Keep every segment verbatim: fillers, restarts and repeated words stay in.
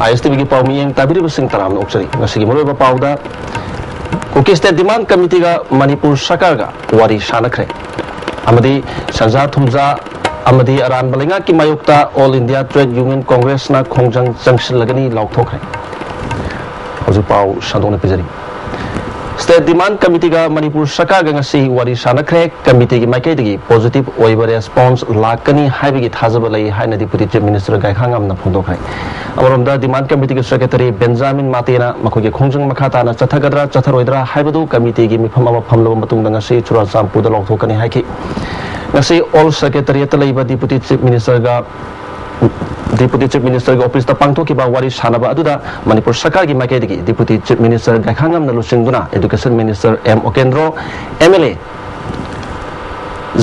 ꯑꯥꯏ ꯑꯦꯁ T ꯚꯤꯒꯤ ꯄꯥꯎ ꯃꯤꯠꯌꯦꯡ ꯇꯥꯕꯤꯔꯤꯕꯁꯤꯡ ꯇꯔꯥꯝꯅ ꯑꯣꯛꯆꯔꯤ꯫ ꯉꯁꯤꯒꯤ ꯃꯔꯨꯑꯣꯏꯕ ꯄꯥꯎꯗ, ꯀꯨꯀꯤ ꯁ꯭ꯇꯦꯠ ꯗꯤꯃꯥꯟ ꯀꯃꯤꯇꯤꯒ ꯃꯅꯤꯄꯨꯔ ꯁꯔꯀꯥꯔꯒ ꯋꯥꯔꯤ ꯁꯥꯟꯅꯈ꯭ꯔꯦ꯫ ꯑꯃꯗꯤ ꯁꯟꯖꯥ ꯊꯨꯝꯖꯥ ꯑꯃꯗꯤ ꯑꯔꯥꯟꯕ ꯂꯩꯉꯥꯛꯀꯤ ꯃꯥꯌꯣꯛꯇ ꯑꯣꯜ ꯏꯟꯗꯤꯌꯥ ꯇ꯭ꯔꯦꯗ ꯌꯨꯅꯤꯌꯟ ꯀꯣꯡꯒ꯭ꯔꯦꯁꯅ ꯈꯣꯡꯖꯪ ꯆꯪꯁꯤꯜꯂꯒꯅꯤ ꯂꯥꯎꯊꯣꯛꯈ꯭ꯔꯦ꯫ ꯍꯧꯖꯤꯛ ꯄꯥꯎ ꯁꯟꯗꯣꯛꯅ ꯄꯤꯖꯔꯤ꯫ ꯁ꯭ꯇꯦꯠ ꯗꯤꯃꯥꯟ ꯀꯃꯤꯇꯤꯒ ꯃꯅꯤꯄꯨꯔ ꯁꯔꯀꯥꯔꯒ ꯉꯁꯤ ꯋꯥꯔꯤ ꯁꯥꯟꯅꯈ꯭ꯔꯦ꯫ ꯀꯃꯤꯇꯤꯒꯤ ꯃꯥꯏꯀꯩꯗꯒꯤ ꯄꯣꯖꯤꯇꯤꯚ ꯑꯣꯏꯕ ꯔꯦꯁꯄꯣꯟꯁ ꯂꯥꯛꯀꯅꯤ ꯍꯥꯏꯕꯒꯤ ꯊꯥꯖꯕ ꯂꯩ ꯍꯥꯏꯅ ꯗꯤꯄꯨꯇꯤ ꯆꯤꯐ ꯃꯤꯅꯤꯁꯇꯔ ꯒꯥꯏꯈꯥꯉꯝꯅ ꯐꯣꯡꯗꯣꯛꯈ꯭ꯔꯦ꯫ ꯑꯃꯔꯣꯝꯗ ꯗꯤꯃꯥꯟ ꯀꯃꯤꯇꯤꯒꯤ ꯁꯦꯀ꯭ꯔꯦꯇꯔꯤ ꯕꯦꯟꯖꯥꯃꯤꯟ ꯃꯥꯇꯦꯅ ꯃꯈꯣꯏꯒꯤ ꯈꯣꯡꯖꯪ ꯃꯈꯥ ꯇꯥꯅ ꯆꯠꯊꯒꯗ꯭ꯔꯥ ꯆꯠꯊꯔꯣꯏꯗ꯭ꯔꯥ ꯍꯥꯏꯕꯗꯨ ꯀꯃꯤꯇꯤꯒꯤ ꯃꯤꯐꯝ ꯑꯃ ꯐꯝꯂꯕ ꯃꯇꯨꯡꯗ ꯉꯁꯤ ꯆꯨꯔꯥꯆꯥꯟꯄꯨꯔꯗ ꯂꯥꯎꯊꯣꯛꯀꯅꯤ ꯍꯥꯏꯈꯤ꯫ ꯉꯁꯤ ꯑꯣꯜ ꯁꯦꯀ꯭ꯔꯦꯇꯔꯤꯌꯦꯠꯇ ꯂꯩꯕ ꯗꯤꯄꯨꯇꯤ ꯆꯤꯐ ꯃꯤꯅꯤꯁꯇꯔꯒ ꯗꯤꯄꯨꯇꯤ ꯆꯤꯐ ꯃꯤꯅꯤꯁꯇꯔꯒꯤ ꯑꯣꯐꯤꯁꯇ ꯄꯥꯡꯊꯣꯛꯈꯤꯕ ꯋꯥꯔꯤ ꯁꯥꯟꯅꯕ ꯑꯗꯨꯗ ꯃꯅꯤꯄꯨꯔ ꯁꯔꯀꯥꯔꯒꯤ ꯃꯥꯏꯀꯩꯗꯒꯤ ꯗꯤꯄꯨꯇꯤ ꯆꯤꯐ ꯃꯤꯅꯤꯁꯇꯔ ꯒꯥꯏꯈꯥꯉꯝꯅ ꯂꯨꯆꯤꯡꯗꯨꯅ education minister M Okendro, M L A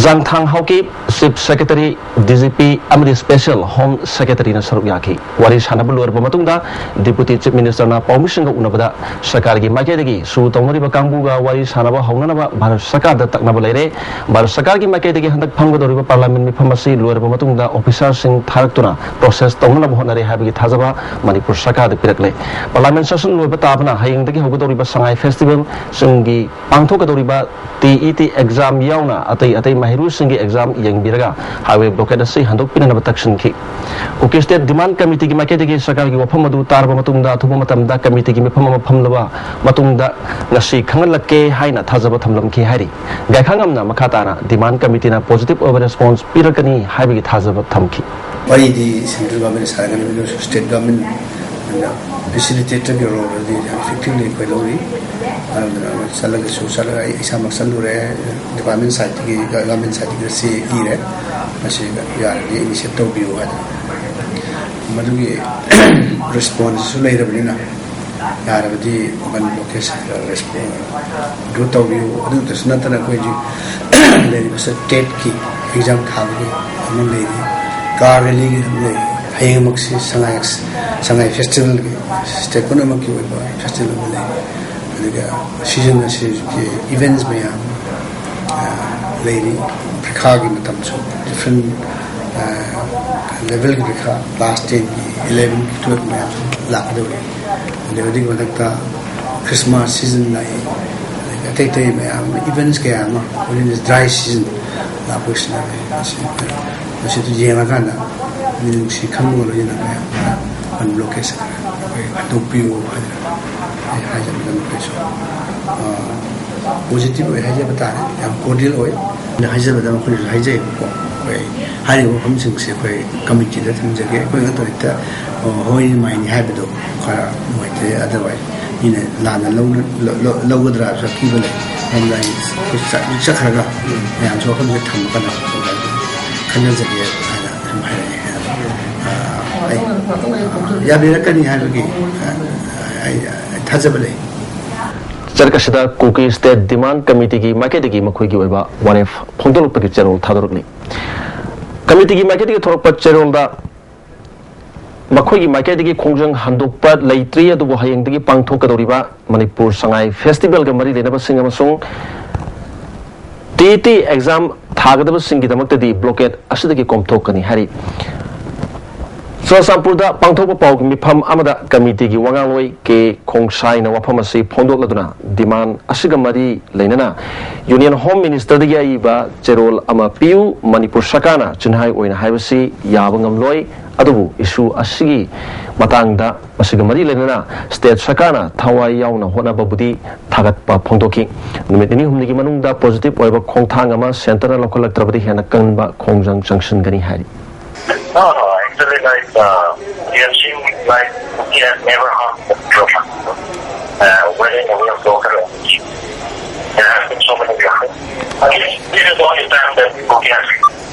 Jangthang Haokip, chief secretary, D G P ꯑꯃꯗꯤ ꯁ꯭ꯄꯦꯁꯦꯜ ꯍꯣꯝ ꯁꯦꯀ꯭ꯔꯦꯇꯔꯤꯅ ꯁꯔꯨꯛ ꯌꯥꯈꯤ꯫ ꯋꯥꯔꯤ ꯁꯥꯟꯅꯕ ꯂꯣꯏꯔꯕ ꯃꯇꯨꯡꯗ ꯗꯤꯄꯨꯇꯤ ꯆꯤꯐ ꯃꯤꯅꯤꯁꯇꯔꯅ ꯄꯥꯎꯃꯤꯁꯤꯡꯒ ꯎꯅꯕꯗ ꯁꯔꯀꯥꯔꯒꯤ ꯃꯥꯏꯀꯩꯗꯒꯤ ꯁꯨ ꯇꯧꯅꯔꯤꯕ ꯀꯥꯡꯕꯨꯒ ꯋꯥꯔꯤ ꯁꯥꯟꯅꯕ ꯍꯧꯅꯅꯕ ꯚꯥꯔꯠ ꯁꯔꯀꯥꯔꯗ ꯇꯛꯅꯕ ꯂꯩꯔꯦ꯫ ꯚꯥꯔꯠ ꯁꯔꯀꯥꯔꯒꯤ ꯃꯥꯏꯀꯩꯗꯒꯤ ꯍꯟꯗꯛ ꯐꯝꯒꯗꯧꯔꯤꯕ ꯄꯥꯔꯂꯥꯃꯦꯟ ꯃꯤꯐꯝ ꯑꯁꯤ ꯂꯣꯏꯔꯕ ꯃꯇꯨꯡꯗ ꯑꯣꯐꯤꯁꯥꯔꯁꯤꯡ ꯊꯥꯔꯛꯇꯨꯅ ꯄ꯭ꯔꯣꯁꯦꯁ ꯇꯧꯅꯅꯕ ꯍꯣꯠꯅꯔꯦ ꯍꯥꯏꯕꯒꯤ ꯊꯥꯖꯕ ꯃꯅꯤꯄꯨꯔ ꯁꯔꯀꯥꯔꯗ ꯄꯤꯔꯛꯂꯦ꯫ ꯄꯥꯔꯂꯥꯃꯦꯟ ꯁꯦꯁꯟ ꯂꯣꯏꯕ ꯇꯥꯕꯅ ꯍꯌꯦꯡꯗꯒꯤ ꯍꯧꯒꯗꯧꯔꯤꯕ ꯁꯉꯥꯏ ꯐꯦꯁꯇꯤꯚꯦꯜꯁꯤꯡꯒꯤ ꯄꯥꯡꯊꯣꯛꯀꯗꯧꯔꯤꯕ ꯇꯤ ꯏ ꯇꯤ ꯑꯦꯛꯖꯥꯝ ꯌꯥꯎꯅ ꯑꯇꯩ ꯑꯇꯩ ꯃꯍꯩꯔꯣꯏꯁꯤꯡꯒꯤ ꯑꯦꯛꯖꯥꯝ ꯌꯦꯡꯕꯤꯔꯒ ꯍꯥꯏꯋꯦ ꯕ꯭ꯂꯣꯀꯦꯗ ꯑꯁꯤ ꯍꯟꯗꯣꯛꯄꯤꯅꯅꯕ ꯇꯛꯁꯤꯟꯈꯤ꯫ ꯀꯨꯀꯤ ꯁ꯭ꯇꯦꯠ ꯗꯤꯃꯥꯟ ꯀꯃꯤꯇꯤꯒꯤ ꯃꯥꯏꯀꯩꯗꯒꯤ ꯁꯔꯀꯥꯔꯒꯤ ꯋꯥꯐꯝ ꯑꯗꯨ ꯇꯥꯔꯕ ꯃꯇꯨꯡꯗ ꯑꯊꯨꯕ ꯃꯇꯝꯗ ꯀꯃꯤꯇꯤꯒꯤ ꯃꯤꯐꯝ ꯑꯃ ꯐꯝꯂꯕ ꯃꯇꯨꯡꯗ ꯉꯁꯤ ꯈꯪꯍꯜꯂꯛꯀꯦ ꯍꯥꯏꯅ ꯊꯥꯖꯕ ꯊꯝꯂꯝꯈꯤ ꯍꯥꯏꯔꯤ꯫ ꯒꯥꯏꯈꯥꯉꯝꯅ ꯃꯈꯥ ꯇꯥꯅ ꯗꯤꯃꯥꯟ ꯀꯃꯤꯇꯤꯅ ꯄꯣꯖꯤꯇꯤꯚ ꯑꯣꯏꯕ ꯔꯦꯁꯄꯣꯟꯁ ꯄꯤꯔꯛꯀꯅꯤ ꯍꯥꯏꯕꯒꯤ ꯊꯥꯖꯕ ꯊꯝꯈꯤ꯫ ꯋꯥꯔꯤꯗꯤ ꯁꯦꯟꯇ꯭ꯔꯦꯜ ꯒꯚꯔꯟꯃꯦꯟꯅ ꯁꯥꯔꯒꯅꯤ, ꯑꯗꯨꯁꯨ ꯁ꯭ꯇꯦꯠ ꯒꯚꯔꯟꯃꯦꯟꯅ ꯐꯦꯁꯤꯂꯤꯇꯦꯇꯔꯒꯤ ꯔꯣꯜ ꯑꯗꯨꯗꯤ ꯌꯥꯝ ꯏꯐꯦꯛꯇꯤꯚꯂꯤ ꯑꯩꯈꯣꯏ ꯂꯧꯔꯤ꯫ ꯑꯗꯨꯅ ꯆꯠꯂꯒꯁꯨ, ꯆꯠꯂꯒ ꯑꯩ ꯏꯁꯥꯃꯛ ꯆꯠꯂꯨꯔꯦ, ꯗꯤꯄꯥꯔꯠꯃꯦꯟ ꯁꯥꯏꯠꯇꯒꯤ, ꯒꯚꯔꯟꯃꯦꯟ ꯁꯥꯏꯠꯇꯒꯤ ꯆꯦ ꯏꯔꯦ, ꯃꯁꯤ ꯌꯥꯔꯗꯤ ꯏꯅꯤꯁꯤꯌꯦꯠ ꯇꯧꯕꯤꯌꯨ ꯍꯥꯏꯗꯅ꯫ ꯃꯗꯨꯒꯤ ꯔꯦꯁꯄꯣꯟꯁꯁꯨ ꯂꯩꯔꯕꯅꯤꯅ, ꯌꯥꯔꯕꯗꯤ ꯕꯟ ꯕ꯭ꯂꯣꯀꯦꯗ ꯔꯦꯁꯄꯣꯟ ꯇꯧꯕꯤꯌꯨ꯫ ꯑꯗꯨꯗꯁꯨ ꯅꯠꯇꯅ ꯑꯩꯈꯣꯏꯒꯤ ꯂꯩꯔꯤꯕꯁꯦ ꯇꯦꯠꯀꯤ ꯑꯦꯛꯖꯥꯝ ꯊꯥꯕꯒꯤ ꯑꯃ ꯂꯩꯔꯤ, ꯀꯥꯔ ꯔꯦꯂꯤꯒꯤ ꯑꯃ ꯂꯩꯔꯤ꯫ ꯍꯌꯦꯡꯃꯛꯁꯤ ꯁꯉꯥꯏ, ꯁꯉꯥꯏ ꯐꯦꯁꯇꯤꯚꯦꯜꯒꯤ, ꯁ꯭ꯇꯦꯠ ꯄꯨꯝꯅꯃꯛꯀꯤ ꯑꯣꯏꯕ ꯐꯦꯁꯇꯤꯚꯦꯜ ꯑꯃ ꯂꯩꯔꯤ꯫ ꯑꯗꯨꯒ ꯁꯤꯖꯟ ꯑꯁꯤꯒꯤ ꯏꯚꯦꯟꯠꯁ ꯃꯌꯥꯝ, ꯑ, ꯂꯩꯔꯤ꯫ ꯄ꯭ꯔꯤꯈꯥꯒꯤ ꯃꯇꯝꯁꯨ ꯗꯤꯐ꯭ꯔꯦꯟ, ꯑ, ꯂꯦꯚꯦꯜꯒꯤ ꯄ꯭ꯔꯤꯈꯥ, ꯀ꯭ꯂꯥꯁ ꯇꯦꯟꯒꯤ, ꯏꯂꯦꯚꯦꯟꯒꯤ, ꯇꯨꯋꯦꯜꯐ ꯃꯌꯥꯝꯁꯨ ꯂꯥꯛꯀꯗꯧꯔꯤ꯫ ꯑꯗꯩ ꯑꯗꯨꯒꯤ ꯃꯊꯛꯇ ꯈ꯭ꯔꯤꯁꯃꯥꯁ ꯁꯤꯖꯟ ꯂꯥꯛꯏ, ꯑꯗꯒꯤ ꯑꯇꯩ ꯑꯇꯩ ꯃꯌꯥꯝ ꯑꯃ, ꯏꯚꯦꯟꯠꯁ ꯀꯌꯥ ꯑꯃ, ꯍꯧꯖꯤꯛ ꯗ꯭ꯔꯥꯏ ꯁꯤꯖꯟ ꯂꯥꯛꯄꯁꯤꯅ ꯃꯁꯤ ꯃꯁꯤꯗ ꯌꯦꯡꯉꯀꯥꯟꯗ ꯃꯤꯅꯨꯡꯁꯤ ꯈꯪꯕꯒ ꯂꯣꯏꯅꯅ ꯃꯌꯥꯝ ꯑꯟꯕ꯭ꯂꯣꯀꯦꯁꯟ ꯑꯩꯈꯣꯏ ꯍꯟꯗꯣꯛꯄꯤꯌꯨ ꯍꯥꯏꯗꯅ ꯑꯩ ꯍꯥꯏꯖꯕꯗ ꯃꯈꯣꯏꯁꯨ ꯄꯣꯖꯤꯇꯤꯚ ꯑꯣꯏ ꯍꯥꯏꯖꯕ ꯇꯥꯔꯦ, ꯌꯥꯝ ꯀꯣꯔꯗꯤꯌꯦꯜ ꯑꯣꯏ꯫ ꯑꯩꯅ ꯍꯥꯏꯖꯕꯗ ꯃꯈꯣꯏꯅꯁꯨ ꯍꯥꯏꯖꯩꯕꯀꯣ, ꯑꯩꯈꯣꯏ ꯍꯥꯏꯔꯤꯕ ꯃꯐꯝꯁꯤꯡꯁꯦ ꯑꯩꯈꯣꯏ ꯀꯃꯤꯇꯤꯗ ꯊꯝꯖꯒꯦ, ꯑꯩꯈꯣꯏ ꯉꯥꯛꯇ ꯍꯦꯛꯇ ꯍꯣꯏ ꯃꯥꯏꯅꯤ ꯍꯥꯏꯕꯗꯣ ꯈꯔ ꯅꯨꯡꯉꯥꯏꯇꯦ꯫ ꯑꯗꯔꯋꯥꯏꯁ ꯃꯤꯅ ꯂꯥꯟꯅ ꯂꯧꯒꯗ꯭ꯔꯥꯁꯨ ꯑꯀꯤꯕ ꯂꯩ꯫ ꯃꯔꯝꯗ ꯑꯩ ꯑꯩꯈꯣꯏ ꯆꯠꯈ꯭ꯔꯒ ꯃꯌꯥꯝꯁꯨ ꯋꯥꯐꯝꯁꯦ ꯊꯝꯃꯒ ꯈꯟꯅꯖꯒꯦ ꯍꯥꯏꯅ ꯁꯨꯝ ꯍꯥꯏꯔꯛꯑꯦ꯫ ꯑꯩ ꯌꯥꯕꯤꯔꯛꯀꯅꯤ ꯍꯥꯏꯕꯒꯤ ꯑꯩ ꯊꯥꯖꯕ ꯂꯩ꯫ ꯆꯔꯛ ꯑꯁꯤꯗ ꯀꯨꯀꯤ ꯁ꯭ꯇꯦꯠ ꯗꯤꯃꯥꯟ ꯀꯃꯤꯇꯤꯒꯤ ꯃꯥꯏꯀꯩꯗꯒꯤ ꯃꯈꯣꯏꯒꯤ ꯑꯣꯏꯕ ꯋꯥꯔꯦꯞ ꯐꯣꯡꯗꯣꯛꯂꯛꯄꯒꯤ ꯆꯦꯔꯣꯜ ꯊꯥꯗꯣꯔꯛꯂꯤ꯫ ꯀꯃꯤꯇꯤꯒꯤ ꯃꯥꯏꯀꯩꯗꯒꯤ ꯊꯣꯔꯛꯄ ꯆꯦꯔꯣꯜꯗ ꯃꯈꯣꯏꯒꯤ ꯃꯥꯏꯀꯩꯗꯒꯤ ꯈꯣꯡꯖꯪ ꯍꯟꯗꯣꯛꯄ ꯂꯩꯇ꯭ꯔꯤ, ꯑꯗꯨꯕꯨ ꯍꯌꯦꯡꯗꯒꯤ ꯄꯥꯡꯊꯣꯛꯀꯗꯧꯔꯤꯕ ꯃꯅꯤꯄꯨꯔ ꯁꯉꯥꯏ ꯐꯦꯁꯇꯤꯚꯦꯜꯒ ꯃꯔꯤ ꯂꯩꯅꯕꯁꯤꯡ ꯑꯃꯁꯨꯡ ꯇꯤ ꯏ ꯇꯤ ꯑꯦꯛꯖꯥꯝ ꯊꯥꯒꯗꯕꯁꯤꯡꯒꯤꯗꯃꯛꯇꯗꯤ ꯕ꯭ꯂꯣꯀꯦꯠ ꯑꯁꯤꯗꯒꯤ ꯀꯣꯝꯊꯣꯛꯀꯅꯤ ꯍꯥꯏꯔꯤ꯫ ꯆꯨꯔꯆꯥꯟꯄꯨꯔꯗ ꯄꯥꯡꯊꯣꯛꯄ ꯄꯥꯎꯒꯤ ꯃꯤꯐꯝ ꯑꯃꯗ ꯀꯃꯤꯇꯤꯒꯤ ꯋꯥꯉꯥꯡꯂꯣꯏ ꯀꯦ ꯈꯣꯡꯁꯥꯏꯅ ꯋꯥꯐꯝ ꯑꯁꯤ ꯐꯣꯡꯗꯣꯛꯂꯗꯨꯅ ꯗꯤꯃꯥꯟ ꯑꯁꯤꯒ ꯃꯔꯤ ꯂꯩꯅꯅ ꯌꯨꯅꯤꯌꯟ ꯍꯣꯝ ꯃꯤꯅꯤꯁꯇꯔꯗꯒꯤ ꯑꯏꯕ ꯆꯦꯔꯣꯜ ꯑꯃ ꯄꯤꯌꯨ, ꯃꯅꯤꯄꯨꯔ ꯁꯔꯀꯥꯔꯅ ꯆꯤꯟꯍꯥꯏ ꯑꯣꯏꯅ ꯍꯥꯏꯕꯁꯤ ꯌꯥꯕ ꯉꯝꯂꯣꯏ, ꯑꯗꯨꯕꯨ ꯏꯁꯨ ꯑꯁꯤꯒꯤ ꯃꯇꯥꯡꯗ ꯃꯁꯤꯒ ꯃꯔꯤ ꯂꯩꯅꯅ ꯁ꯭ꯇꯦꯠ ꯁꯔꯀꯥꯔꯅ ꯊꯋꯥꯏ ꯌꯥꯎꯅ ꯍꯣꯠꯅꯕꯕꯨꯗꯤ ꯊꯥꯒꯠꯄ ꯐꯣꯡꯗꯣꯛꯈꯤ꯫ ꯅꯨꯃꯤꯠ ꯅꯤꯅꯤ ꯍꯨꯝꯅꯤꯒꯤ ꯃꯅꯨꯡꯗ ꯄꯣꯖꯤꯇꯤꯚ ꯑꯣꯏꯕ ꯈꯣꯡꯊꯥꯡ ꯑꯃ ꯁꯦꯟꯇꯔꯅ ꯂꯧꯈꯠꯂꯛꯇ꯭ꯔꯕꯗꯤ ꯍꯦꯟꯅ ꯀꯟꯕ ꯈꯣꯡꯖꯪ ꯆꯪꯁꯤꯟꯒꯅꯤ ꯍꯥꯏꯔꯤ꯫ No, no, actually, like, uh, we have seen, like, we have never harmed the children. Uh, whether in the real soccer or there have been so many reactions. But this, this is the only time that we could have,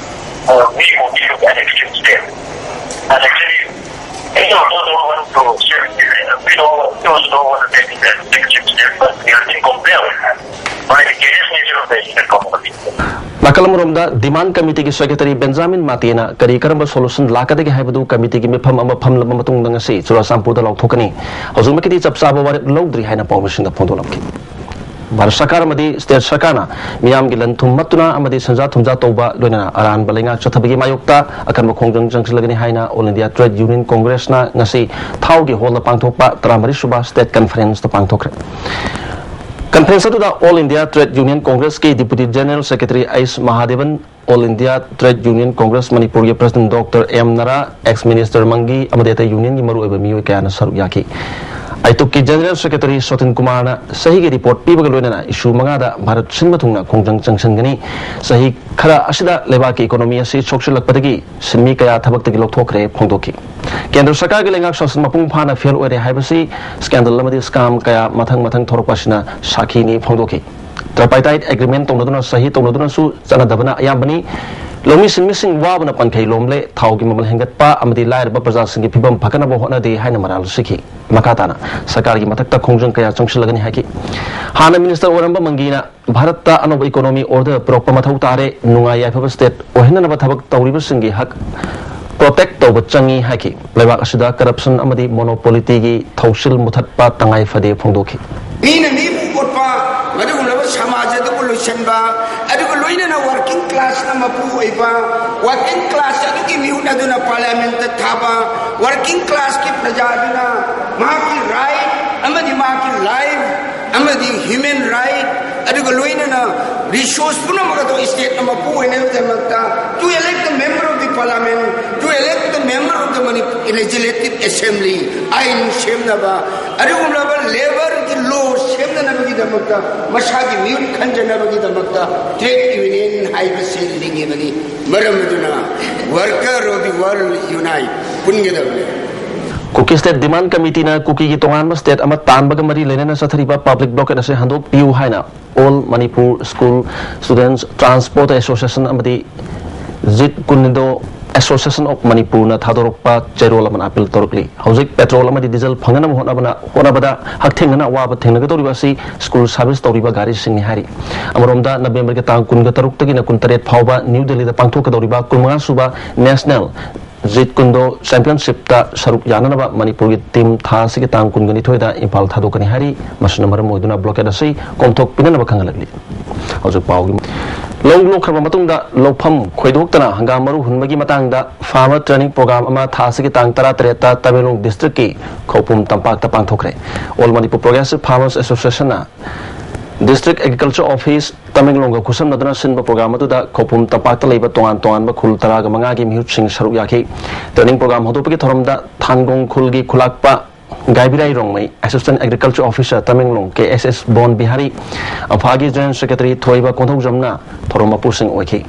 uh, we would give an extreme step. And actually, we also don't want to, we don't, we also don't want to take that extreme step, but we have been compelled by the case nature of the Indian community. ꯅꯥꯀꯜ ꯑꯃꯔꯣꯝꯗ ꯗꯤꯃꯥꯟ ꯀꯃꯤꯇꯤꯒꯤ secretary Benjamin ꯃꯥꯇꯦꯅ ꯀꯔꯤ ꯀꯔꯝꯕ solution ꯂꯥꯛꯀꯗꯒꯦ ꯍꯥꯏꯕꯗꯨ ꯀꯃꯤꯇꯤꯒꯤ ꯃꯤꯐꯝ ꯑꯃ ꯐꯝꯂꯕ ꯃꯇꯨꯡꯗ ꯉꯁꯤ ꯆꯨꯔꯆꯥꯟꯄꯨꯔꯗ ꯂꯥꯎꯊꯣꯛꯀꯅꯤ꯫ ꯍꯧꯖꯤꯛꯃꯛꯀꯤꯗꯤ ꯆꯞ ꯆꯥꯕ ꯋꯥꯔꯦꯞ ꯂꯧꯗ꯭ꯔꯤ ꯍꯥꯏꯅ ꯄꯥꯎꯃꯤꯁꯤꯡꯗ ꯐꯣꯡꯗꯣꯛꯂꯝꯈꯤ꯫ ꯚꯥꯔꯠ ꯁꯔꯀꯥꯔ ꯑꯃꯗꯤ ꯁ꯭ꯇꯦꯠ ꯁꯔꯀꯥꯔꯅ ꯃꯤꯌꯥꯝꯒꯤ ꯂꯟ ꯊꯨꯝ ꯃꯠꯇꯨꯅ ꯑꯃꯗꯤ ꯁꯦꯟꯖꯥ ꯊꯨꯝꯖꯥ ꯇꯧꯕ, ꯂꯣꯏꯅꯅ ꯑꯔꯥꯟꯕ ꯂꯩꯉꯥꯛ ꯆꯠꯊꯕꯒꯤ ꯃꯥꯌꯣꯛꯇ ꯑꯀꯟꯕ ꯈꯣꯡꯖꯪ ꯆꯪꯁꯤꯜꯂꯒꯅꯤ ꯍꯥꯏꯅ All India Trade Union Congressꯅ ꯉꯁꯤ ꯊꯥꯎꯒꯤ ꯍꯣꯜꯗ ꯄꯥꯡꯊꯣꯛꯄ ꯇꯔꯥꯃꯔꯤ ꯁꯨꯕ ꯁ꯭ꯇꯦꯠ ꯀꯟꯐꯔꯦꯟꯁꯇ ꯄꯥꯡꯊꯣꯛꯈ꯭ꯔꯦ꯫ ꯀꯟꯐꯔꯦꯟꯁ ꯑꯗꯨꯗ All India Trade Union Congressꯀꯤ Deputy General Secretary S Mahadevan, All India Trade Union Congress ꯃꯅꯤꯄꯨꯔꯒꯤ President Doctor M Nara, Ex Minister ꯃꯪꯒꯤ ꯑꯃꯗꯤ ꯑꯇꯩ ꯌꯨꯅꯤꯌꯟꯒꯤ ꯃꯔꯨꯑꯣꯏꯕ ꯃꯤꯑꯣꯏ ꯀꯌꯥꯅ ꯁꯔꯨꯛ ꯌꯥꯈꯤ꯫ ꯑꯥꯏꯇꯨꯛꯀꯤ General Secretary ꯁꯣꯇꯤꯟ ꯀꯨꯃꯥꯔꯅ ꯆꯍꯤꯒꯤ ꯔꯤꯄꯣꯔꯠ ꯄꯤꯕꯒ ꯂꯣꯏꯅꯅ ꯏꯁꯨ ꯃꯉꯥꯗ ꯚꯥꯔꯠ ꯁꯤꯟꯕ ꯊꯨꯡꯅ ꯈꯣꯡꯖꯪ ꯆꯪꯁꯤꯟꯒꯅꯤ꯫ ꯆꯍꯤ ꯈꯔ ꯑꯁꯤꯗ ꯂꯩꯕꯥꯛꯀꯤ ꯏꯀꯣꯅꯣꯃꯤ ꯑꯁꯤ ꯁꯣꯛꯆꯤꯜꯂꯛꯄꯗꯒꯤ ꯁꯤꯟꯃꯤ ꯀꯌꯥ ꯊꯕꯛꯇꯒꯤ ꯂꯧꯊꯣꯛꯈ꯭ꯔꯦ ꯐꯣꯡꯗꯣꯛꯈꯤ꯫ ꯀꯦꯟꯗ꯭ꯔ ꯁꯔꯀꯥꯔꯒꯤ ꯂꯩꯉꯥꯛ ꯁꯥꯁꯟ ꯃꯄꯨꯡ ꯐꯥꯅ ꯐꯦꯜ ꯑꯣꯏꯔꯦ ꯍꯥꯏꯕꯁꯤ ꯁ꯭ꯀꯦꯟꯗꯜ ꯑꯃꯗꯤ ꯁ꯭ꯀꯥꯝ ꯀꯌꯥ ꯃꯊꯪ ꯃꯊꯪ ꯊꯣꯔꯛꯄ ꯑꯁꯤꯅ ꯁꯥꯈꯤꯅꯤ ꯐꯣꯡꯗꯣꯛꯈꯤ꯫ ꯇ꯭ꯔꯥꯏꯄꯥꯔꯇꯥꯏꯠ ꯑꯦꯒ꯭ꯔꯤꯃꯦꯟ ꯇꯧꯅꯗꯨꯅ ꯆꯍꯤ ꯇꯧꯅꯗꯨꯅꯁꯨ ꯆꯠꯅꯗꯕꯅ ꯑꯌꯥꯝꯕꯅꯤ꯫ ꯂꯧꯃꯤ ꯁꯤꯟꯃꯤꯁꯤꯡ ꯋꯥꯕꯅ ꯄꯟꯈꯩ ꯂꯣꯝꯂꯦ, ꯊꯥꯎꯒꯤ ꯃꯃꯜ ꯍꯦꯟꯒꯠꯄ ꯑꯃꯗꯤ ꯂꯥꯏꯔꯕ ꯄ꯭ꯔꯖꯥꯁꯤꯡꯒꯤ ꯐꯤꯕꯝ ꯐꯒꯠꯅꯕ ꯍꯣꯠꯅꯗꯦ ꯍꯥꯏꯅ ꯃꯔꯥꯜ ꯁꯤꯈꯤ꯫ ꯃꯈꯥ ꯇꯥꯅ ꯁꯔꯀꯥꯔꯒꯤ ꯃꯊꯛꯇ ꯈꯣꯡꯖꯪ ꯀꯌꯥ ꯆꯪꯁꯤꯜꯂꯒꯅꯤ ꯍꯥꯏꯈꯤ꯫ ꯍꯥꯟꯅ ꯃꯤꯅꯤꯁꯇꯔ ꯑꯣꯏꯔꯝꯕ ꯃꯪꯒꯤꯅ ꯚꯥꯔꯠꯇ ꯑꯅꯧꯕ ꯏꯀꯣꯅꯣꯃꯤ ꯑꯣꯔꯗꯔ ꯄꯨꯔꯛꯄ ꯃꯊꯧ ꯇꯥꯔꯦ, ꯅꯨꯡꯉꯥꯏ ꯌꯥꯏꯐꯕ ꯁ꯭ꯇꯦꯠ ꯑꯣꯏꯍꯟꯅꯅꯕ ꯊꯕꯛ ꯇꯧꯔꯤꯕꯁꯤꯡꯒꯤ ꯍꯛ ꯄ꯭ꯔꯣꯇꯦꯛ ꯇꯧꯕ ꯆꯪꯏ ꯍꯥꯏꯈꯤ꯫ ꯂꯩꯕꯥꯛ ꯑꯁꯤꯗ ꯀꯔꯞꯁꯟ ꯑꯃꯗꯤ ꯃꯣꯅꯣꯄꯣꯂꯤꯇꯤꯒꯤ ꯊꯧꯁꯤꯜ ꯃꯨꯊꯠꯄ ꯇꯉꯥꯏ ꯐꯗꯦ ꯐꯣꯡꯗꯣꯛꯈꯤ꯫ ꯃꯤꯅ ꯃꯤꯕꯨ ꯑꯣꯠꯄ, ꯃꯗꯨꯒꯨꯝꯂꯕ ꯁꯃꯥꯖ ꯑꯗꯨꯕꯨ ꯂꯣꯏꯁꯤꯟꯕ, ꯑꯗꯨꯒ ꯂꯣꯏꯅꯅ ꯋꯥꯔꯀꯤꯡ ꯀ꯭ꯂꯥꯁꯅ ꯃꯄꯨ ꯑꯣꯏꯕ, ꯋꯥꯔꯀꯤꯡ ꯀ꯭ꯂꯥꯁ ꯑꯗꯨꯒꯤ ꯃꯤꯍꯨꯠ ꯑꯗꯨꯅ ꯄꯥꯔꯂꯤꯌꯥꯃꯦꯟꯠꯇ ꯊꯥꯕ, ꯋꯥꯔꯀꯤꯡ ꯀ꯭ꯂꯥꯁꯀꯤ ꯄ꯭ꯔꯖꯥ ꯑꯗꯨꯅ ꯃꯍꯥꯛꯀꯤ ꯔꯥꯏꯠ ꯑꯃꯗꯤ ꯃꯍꯥꯛꯀꯤ ꯂꯥꯏꯐ ꯑꯃꯗꯤ ꯍ꯭ꯌꯨꯃꯦꯟ ꯔꯥꯏꯠ, ꯑꯗꯨꯒ ꯂꯣꯏꯅꯅ ꯔꯤꯁꯣꯔꯁ ꯄꯨꯝꯅꯃꯛ ꯑꯗꯨ ꯁ꯭ꯇꯦꯠꯅ ꯃꯄꯨ ꯑꯣꯏꯅꯕꯒꯤꯗꯃꯛꯇ, to elect the member of the parliament, to elect the member of the Manipur legislative assembly, ꯑꯥꯏꯟ ꯁꯦꯝꯅꯕ, ꯑꯗꯨꯒꯨꯝꯂꯕ ꯂꯦꯕꯔꯒꯤ ꯂꯣ ꯁꯦꯝꯅꯅꯕꯒꯤꯗꯃꯛꯇ, ꯃꯁꯥꯒꯤ ꯃꯤꯍꯨꯠ ꯈꯟꯖꯅꯕꯒꯤꯗꯃꯛꯇ ꯇ꯭ꯔꯦꯗ ꯌꯨꯅꯤꯌꯟ ꯍꯥꯏꯕꯁꯤ ꯂꯤꯡꯉꯤꯕꯅꯤ꯫ ꯃꯔꯝ ꯑꯗꯨꯅ Worker of the World Unite ꯄꯨꯟꯒꯗꯕꯅꯤ꯫ ꯀꯨꯀꯤ ꯁ꯭ꯇꯦꯠ ꯗꯤꯃꯥꯟ ꯀꯃꯤꯇꯤꯅ ꯀꯨꯀꯤꯒꯤ ꯇꯣꯉꯥꯟꯕ ꯁ꯭ꯇꯦꯠ ꯑꯃ ꯇꯥꯟꯕꯒ ꯃꯔꯤ ꯂꯩꯅꯅ ꯆꯠꯊꯔꯤꯕ ꯄꯕ꯭ꯂꯤꯛ ꯕ꯭ꯂꯣꯀꯦꯠ ꯑꯁꯤ ꯍꯟꯗꯣꯛꯄꯤꯌꯨ ꯍꯥꯏꯅ All Manipur School Students Transport Association ꯑꯃꯗꯤ ꯖꯤꯠ ꯀꯨꯟꯗꯣ Association of Manipurꯅ ꯊꯥꯗꯣꯔꯛꯄ ꯆꯦꯔꯣꯜ ꯑꯃꯅ ꯑꯥꯄꯤꯜ ꯇꯧꯔꯛꯂꯤ꯫ ꯍꯧꯖꯤꯛ ꯄꯦꯇ꯭ꯔꯣꯜ ꯑꯃꯗꯤ ꯗꯤꯖꯜ ꯐꯪꯅꯅꯕ ꯍꯣꯠꯅꯕꯅ, ꯍꯣꯠꯅꯕꯗ ꯍꯛꯊꯦꯡꯅꯅ ꯑꯋꯥꯕ ꯊꯦꯡꯅꯒꯗꯧꯔꯤꯕ ꯑꯁꯤ ꯁ꯭ꯀꯨꯜ ꯁꯥꯔꯚꯤꯁ ꯇꯧꯔꯤꯕ ꯒꯥꯔꯤꯁꯤꯡꯅꯤ ꯍꯥꯏꯔꯤ꯫ ꯑꯃꯔꯣꯝꯗ ꯅꯕꯦꯝꯕꯔꯒꯤ ꯇꯥꯡ ꯀꯨꯟꯒ ꯇꯔꯨꯛꯇꯒꯤꯅ ꯀꯨꯟꯇꯔꯦꯠ ꯐꯥꯎꯕ ꯅ꯭ꯌꯨ ꯗꯦꯜꯂꯤꯗ ꯄꯥꯡꯊꯣꯛꯀꯗꯧꯔꯤꯕ ꯀꯨꯟꯃꯉꯥ ꯁꯨꯕ ꯅꯦꯁꯅꯦꯜ ꯖꯤꯠ ꯀꯨꯟꯗꯣ ꯆꯦꯝꯄꯤꯌꯟꯁꯤꯞꯇ ꯁꯔꯨꯛ ꯌꯥꯅꯅꯕ ꯃꯅꯤꯄꯨꯔꯒꯤ ꯇꯤꯝ ꯊꯥ ꯑꯁꯤꯒꯤ ꯇꯥꯡ ꯀꯨꯟꯒ ꯅꯤꯊꯣꯏꯗ ꯏꯝꯐꯥꯜ ꯊꯥꯗꯣꯛꯀꯅꯤ ꯍꯥꯏꯔꯤ꯫ ꯃꯁꯤꯅ ꯃꯔꯝ ꯑꯣꯏꯗꯨꯅ ꯕ꯭ꯂꯣꯀꯦꯠ ꯑꯁꯤ ꯀꯣꯝꯊꯣꯛꯄꯤꯅꯅꯕ ꯈꯪꯍꯜꯂꯛꯂꯤ꯫ ꯍꯧꯖꯤꯛ ꯄꯥꯎꯒꯤ ꯂꯧ ꯂꯣꯛꯈ꯭ꯔꯕ ꯃꯇꯨꯡꯗ ꯂꯧꯐꯝ ꯈꯣꯏꯗꯣꯛꯇꯅ ꯍꯪꯒꯥꯝ ꯃꯔꯨ ꯍꯨꯟꯕꯒꯤ ꯃꯇꯥꯡꯗ ꯐꯥꯔꯃꯔ ꯇ꯭ꯔꯦꯅꯤꯡ ꯄ꯭ꯔꯣꯒ꯭ꯔꯥꯝ ꯑꯃ ꯊꯥ ꯑꯁꯤꯒꯤ ꯇꯥꯡ ꯇꯔꯥꯇꯔꯦꯠꯇ ꯇꯃꯦꯡꯂꯣꯡ ꯗꯤꯁꯇ꯭ꯔꯤꯛꯀꯤ ꯈꯧꯄꯨꯝ ꯇꯝꯄꯥꯛꯇ ꯄꯥꯡꯊꯣꯛꯈ꯭ꯔꯦ꯫ ꯑꯣꯜ ꯃꯅꯤꯄꯨꯔ ꯄ꯭ꯔꯣꯒ꯭ꯔꯦꯁꯤꯚ ꯐꯥꯔꯃꯔꯁ ꯑꯦꯁꯣꯁꯤꯌꯦꯁꯟꯅ ꯗꯤꯁꯇ꯭ꯔꯤꯛ ꯑꯦꯒ꯭ꯔꯤꯀꯜꯆꯔ ꯑꯣꯐꯤꯁ ꯇꯃꯦꯡꯂꯣꯡꯒ ꯈꯨꯠꯁꯝꯅꯗꯨꯅ ꯁꯤꯟꯕ ꯄ꯭ꯔꯣꯒ꯭ꯔꯥꯝ ꯑꯗꯨꯗ ꯈꯧꯄꯨꯝ ꯇꯝꯄꯥꯛꯇ ꯂꯩꯕ ꯇꯣꯉꯥꯟ ꯇꯣꯉꯥꯟꯕ ꯈꯨꯜ ꯇꯔꯥꯒ ꯃꯉꯥꯒꯤ ꯃꯤꯍꯨꯠꯁꯤꯡ ꯁꯔꯨꯛ ꯌꯥꯈꯤ꯫ ꯇ꯭ꯔꯦꯅꯤꯡ ꯄ꯭ꯔꯣꯒ꯭ꯔꯥꯝ ꯍꯧꯗꯣꯛꯄꯒꯤ ꯊꯧꯔꯝꯗ ꯊꯥꯟꯒꯣꯡ ꯈꯨꯜꯒꯤ ꯈꯨꯂꯥꯛꯄ Gaibirai Rongmei, assistant agriculture officer Tamenglong K S S Bon Bihari, ꯑꯝꯐꯥꯒꯤ ꯖꯦꯅꯔꯦꯜ ꯁꯦꯀ꯭ꯔꯦꯇꯔꯤ ꯊꯣꯏꯕ ꯀꯣꯟꯊꯧꯖꯝꯅ ꯊꯧꯔꯝ ꯃꯄꯨꯁꯤꯡ ꯑꯣꯏꯈꯤ꯫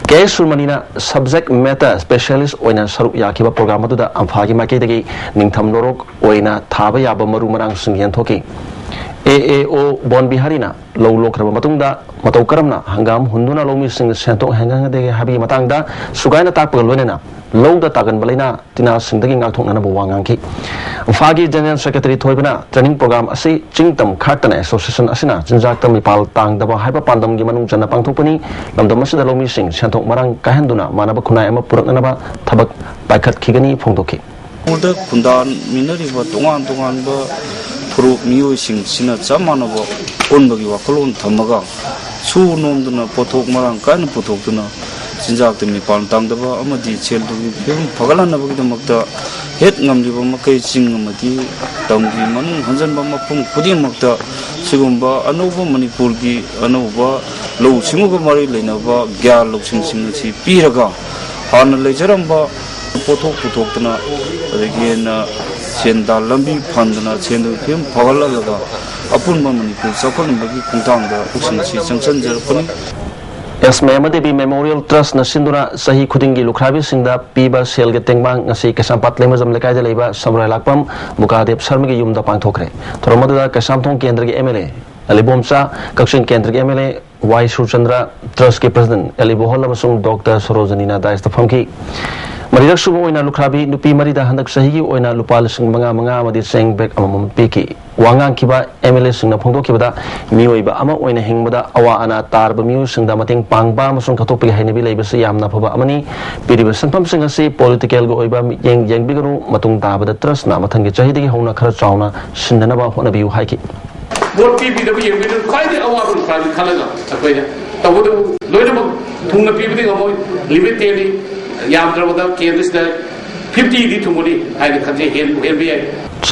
ꯀꯦ ꯑꯦꯁ ꯁꯨꯔꯃꯅꯤꯅ ꯁꯕꯖꯦꯛ ꯃꯦꯇꯔ ꯁ꯭ꯄꯦꯁꯤꯌꯦꯂꯤꯁ ꯑꯣꯏꯅ ꯁꯔꯨꯛ ꯌꯥꯈꯤꯕ ꯄ꯭ꯔꯣꯒ꯭ꯔꯥꯝ ꯑꯗꯨꯗ ꯑꯝꯐꯥꯒꯤ ꯃꯥꯏꯀꯩꯗꯒꯤ ꯅꯤꯡꯊꯝ ꯂꯣꯔꯣꯛ ꯑꯣꯏꯅ ꯊꯥꯕ ꯌꯥꯕ ꯃꯔꯨ ꯃꯔꯥꯡꯁꯤꯡ ꯌꯦꯟꯊꯣꯛꯈꯤ꯫ ꯑꯦ ꯑꯦ ꯑꯣ ꯕꯣꯟ ꯕꯤꯍꯥꯔꯤꯅ ꯂꯧ ꯂꯣꯛꯈ꯭ꯔꯕ ꯃꯇꯨꯡꯗ ꯃꯇꯧ ꯀꯔꯝꯅ ꯍꯪꯒꯥꯝ ꯍꯨꯟꯗꯨꯅ ꯂꯧꯃꯤꯁꯤꯡꯅ ꯁꯦꯟꯊꯣꯛ ꯍꯦꯟꯒꯠꯍꯟꯒꯗꯒꯦ ꯍꯥꯏꯕꯒꯤ ꯃꯇꯥꯡꯗ ꯁꯨꯒꯥꯏꯅ ꯇꯥꯛꯄꯒ ꯂꯣꯏꯅꯅ ꯂꯧꯗ ꯇꯥꯒꯟꯕ ꯂꯥꯏꯅꯥ ꯇꯤꯟꯅꯥꯁꯤꯡꯗꯒꯤ ꯉꯥꯛꯊꯣꯛꯅꯅꯕ ꯋꯥ ꯉꯥꯡꯈꯤ꯫ ꯏꯝꯐꯥꯜꯒꯤ ꯖꯦꯅꯔꯦꯜ ꯁꯦꯀ꯭ꯔꯦꯇꯔꯤ ꯊꯣꯏꯕꯅ ꯇ꯭ꯔꯦꯅꯤꯡ ꯄ꯭ꯔꯣꯒ꯭ꯔꯥꯝ ꯑꯁꯤ ꯆꯤꯡ ꯇꯝ ꯈꯥꯛꯇꯅ ꯑꯦꯁꯣꯁꯤꯌꯦꯁꯟ ꯑꯁꯤꯅ ꯆꯤꯟꯖꯥꯛꯇ ꯃꯤꯄꯥꯜ ꯇꯥꯡꯗꯕ ꯍꯥꯏꯕ ꯄꯥꯟꯗꯝꯒꯤ ꯃꯅꯨꯡ ꯆꯟꯅ ꯄꯥꯡꯊꯣꯛꯄꯅꯤ꯫ ꯂꯝꯗꯝ ꯑꯁꯤꯗ ꯂꯧꯃꯤꯁꯤꯡ ꯁꯦꯟꯊꯣꯛ ꯃꯔꯥꯡ ꯀꯥꯏꯍꯟꯗꯨꯅ ꯃꯥꯟꯅꯕ ꯈꯨꯟꯅꯥꯏ ꯑꯃ ꯄꯨꯔꯛꯅꯅꯕ ꯊꯕꯛ ꯄꯥꯏꯈꯠꯈꯤꯒꯅꯤ ꯐꯣꯡꯗꯣꯛꯈꯤ꯫ ꯃꯉꯣꯟꯗ ꯈꯨꯟꯗꯥꯃꯤꯟꯅꯔꯤꯕ ꯇꯣꯉꯥꯟ ꯇꯣꯉꯥꯟꯕ ꯐꯨꯔꯨꯞ ꯃꯤꯑꯣꯏꯁꯤꯡꯁꯤꯅ ꯆꯞ ꯃꯥꯟꯅꯕ ꯑꯄꯨꯟꯕꯒꯤ ꯋꯥꯈꯜꯂꯣꯟ ꯊꯝꯃꯒ ꯁꯨ ꯅꯣꯝꯗꯨꯅ ꯄꯣꯠꯊꯣꯛ ꯃꯔꯥꯡ ꯀꯥꯏꯅ ꯄꯨꯊꯣꯛꯇꯨꯅ ꯆꯤꯟꯖꯥꯛꯇ ꯃꯤꯄꯥꯟ ꯇꯥꯡꯗꯕ ꯑꯃꯗꯤ ꯁꯦꯜ ꯊꯨꯝꯒꯤ ꯐꯤꯕꯝ ꯐꯒꯠꯍꯟꯅꯕꯒꯤꯗꯃꯛꯇ ꯍꯦꯛ ꯉꯝꯂꯤꯕ ꯃꯈꯩ ꯆꯤꯡ ꯑꯃꯗꯤ ꯇꯝꯒꯤ ꯃꯅꯨꯡ ꯍꯟꯖꯟꯕ ꯃꯐꯝ ꯈꯨꯗꯤꯡꯃꯛꯇ ꯁꯤꯒꯨꯝꯕ ꯑꯅꯧꯕ ꯃꯅꯤꯄꯨꯔꯒꯤ ꯑꯅꯧꯕ ꯂꯧꯎ ꯁꯤꯡꯎꯒ ꯃꯔꯤ ꯂꯩꯅꯕ ꯒ꯭ꯌꯥꯟ ꯂꯧꯁꯤꯡꯁꯤꯡ ꯑꯁꯤ ꯄꯤꯔꯒ ꯍꯥꯟꯅ ꯂꯩꯖꯔꯝꯕ ꯄꯣꯠꯊꯣꯛ ꯄꯨꯊꯣꯛꯇꯅ ꯑꯗꯒꯤ ꯍꯦꯟꯅ ꯁꯦꯟꯗꯥꯟ ꯂꯝꯕꯤ ꯐꯪꯗꯅ ꯁꯦꯟꯗꯣꯛ ꯐꯤꯕꯝ ꯐꯒꯠꯍꯜꯂꯒ ꯑꯄꯨꯟꯕ ꯃꯅꯤꯄꯨꯔ ꯆꯥꯎꯈꯠꯍꯟꯕꯒꯤ ꯈꯣꯡꯊꯥꯡꯗ ꯊꯕꯛꯁꯤꯡ ꯑꯁꯤ ꯆꯪꯁꯤꯟꯖꯔꯛꯄꯅꯤ꯫ ꯑꯦꯁ ꯃꯌꯥꯃꯗꯦꯕꯤ ꯃꯦꯃꯣꯔꯤꯌꯦꯜ ꯇ꯭ꯔꯁꯅ ꯁꯤꯟꯗꯨꯅ ꯆꯍꯤ ꯈꯨꯗꯤꯡꯒꯤ ꯂꯨꯈ꯭ꯔꯥꯕꯤꯁꯤꯡꯗ ꯄꯤꯕ ꯁꯦꯜꯒꯤ ꯇꯦꯡꯕꯥꯡ ꯉꯁꯤ ꯀꯩꯁꯥꯝꯄꯥꯠ ꯂꯩꯃꯖꯝ ꯂꯩꯀꯥꯏꯗ ꯂꯩꯕ ꯁꯃꯨꯔꯥꯏ ꯂꯥꯛꯄꯝ ꯕꯨꯀꯥꯗꯦꯕ ꯁꯔꯃꯒꯤ ꯌꯨꯝꯗ ꯄꯥꯡꯊꯣꯛꯈ꯭ꯔꯦ꯫ ꯊꯧꯔꯝ ꯑꯗꯨꯗ ꯀꯩꯁꯥꯝꯊꯣꯡ ꯀꯦꯟꯗ꯭ꯔꯒꯤ ꯑꯦꯝ ꯑꯦꯜ ꯑꯦ ꯑꯂꯤꯕꯣꯝꯆꯥ, ꯀꯛꯆꯤꯡ ꯀꯦꯟꯗ꯭ꯔꯒꯤ M L A Y Surchandra, ꯇ꯭ꯔꯁꯀꯤ ꯄ꯭ꯔꯁꯤꯗꯦꯟꯠ ꯑꯦꯜ ꯏꯕꯣꯍꯜ ꯑꯃꯁꯨꯡ ꯗꯣꯛꯇꯔ ꯁꯣꯔꯣꯖꯅꯤꯅ ꯗꯥꯏꯁꯇ ꯐꯝꯈꯤ꯫ ꯃꯔꯤꯔꯛ ꯁꯨꯕ ꯑꯣꯏꯅ ꯂꯨꯈ꯭ꯔꯥꯕꯤ ꯅꯨꯄꯤ ꯃꯔꯤꯗ ꯍꯟꯗꯛ ꯆꯍꯤꯒꯤ ꯑꯣꯏꯅ ꯂꯨꯄꯥ ꯂꯤꯁꯤꯡ ꯃꯉꯥ ꯃꯉꯥ ꯑꯃꯗꯤ ꯆꯦꯡ ꯕꯦꯛ ꯑꯃꯃꯝ ꯄꯤꯈꯤ꯫ ꯋꯥ ꯉꯥꯡꯈꯤꯕ ꯑꯦꯝ ꯑꯦꯜ ꯑꯦꯁꯤꯡꯅ ꯐꯣꯡꯗꯣꯛꯈꯤꯕꯗ, ꯃꯤꯑꯣꯏꯕ ꯑꯃ ꯑꯣꯏꯅ ꯍꯤꯡꯕꯗ ꯑꯋꯥ ꯑꯅꯥ ꯇꯥꯔꯕ ꯃꯤꯑꯣꯏꯁꯤꯡꯗ ꯃꯇꯦꯡ ꯄꯥꯡꯕ ꯑꯃꯁꯨꯡ ꯀꯠꯊꯣꯛꯄꯒꯤ ꯍꯩꯅꯕꯤ ꯂꯩꯕꯁꯤ ꯌꯥꯝꯅ ꯑꯐꯕ ꯑꯃꯅꯤ꯫ ꯄꯤꯔꯤꯕ ꯁꯦꯟꯐꯝꯁꯤꯡ ꯑꯁꯤ ꯄꯣꯂꯤꯇꯤꯀꯦꯜꯒꯤ ꯑꯣꯏꯕ ꯃꯤꯠꯌꯦꯡ ꯌꯦꯡꯕꯤꯒꯅꯨ꯫ ꯃꯇꯨꯡ ꯇꯥꯕꯗ ꯇ꯭ꯔꯁꯅ ꯃꯊꯪꯒꯤ ꯆꯍꯤꯗꯒꯤ ꯍꯧꯅ ꯈꯔ ꯆꯥꯎꯅ ꯁꯤꯟꯅꯅꯕ ꯍꯣꯠꯅꯕꯤꯌꯨ ꯍꯥꯏꯈꯤ꯫ ꯚꯣꯠ ꯄꯤꯕꯤꯗꯕ ꯌꯦꯡꯕꯤꯗꯨꯅ ꯈ꯭ꯋꯥꯏꯗꯒꯤ ꯑꯋꯥꯕ ꯅꯨꯡꯁꯥꯁꯤ ꯈꯜꯂꯒ ꯑꯩꯈꯣꯏꯅ ꯇꯧꯕꯇꯕꯨ ꯂꯣꯏꯅꯃꯛ ꯊꯨꯡꯅ ꯄꯤꯕꯗꯤ ꯉꯝꯃꯣꯏ꯫ ꯂꯤꯃꯤꯠ ꯇꯦꯟꯂꯤ꯫ ꯌꯥꯝꯗ꯭ꯔꯕꯗ ꯀꯦꯟꯗ꯭ꯔꯁꯤꯗ ꯐꯤꯐꯇꯤꯗꯤ ꯊꯨꯡꯒꯅꯤ ꯍꯥꯏꯅ ꯈꯟꯖꯩ꯫ ꯍꯦꯟꯕꯨ ꯍꯦꯟꯕ ꯌꯥꯏ꯫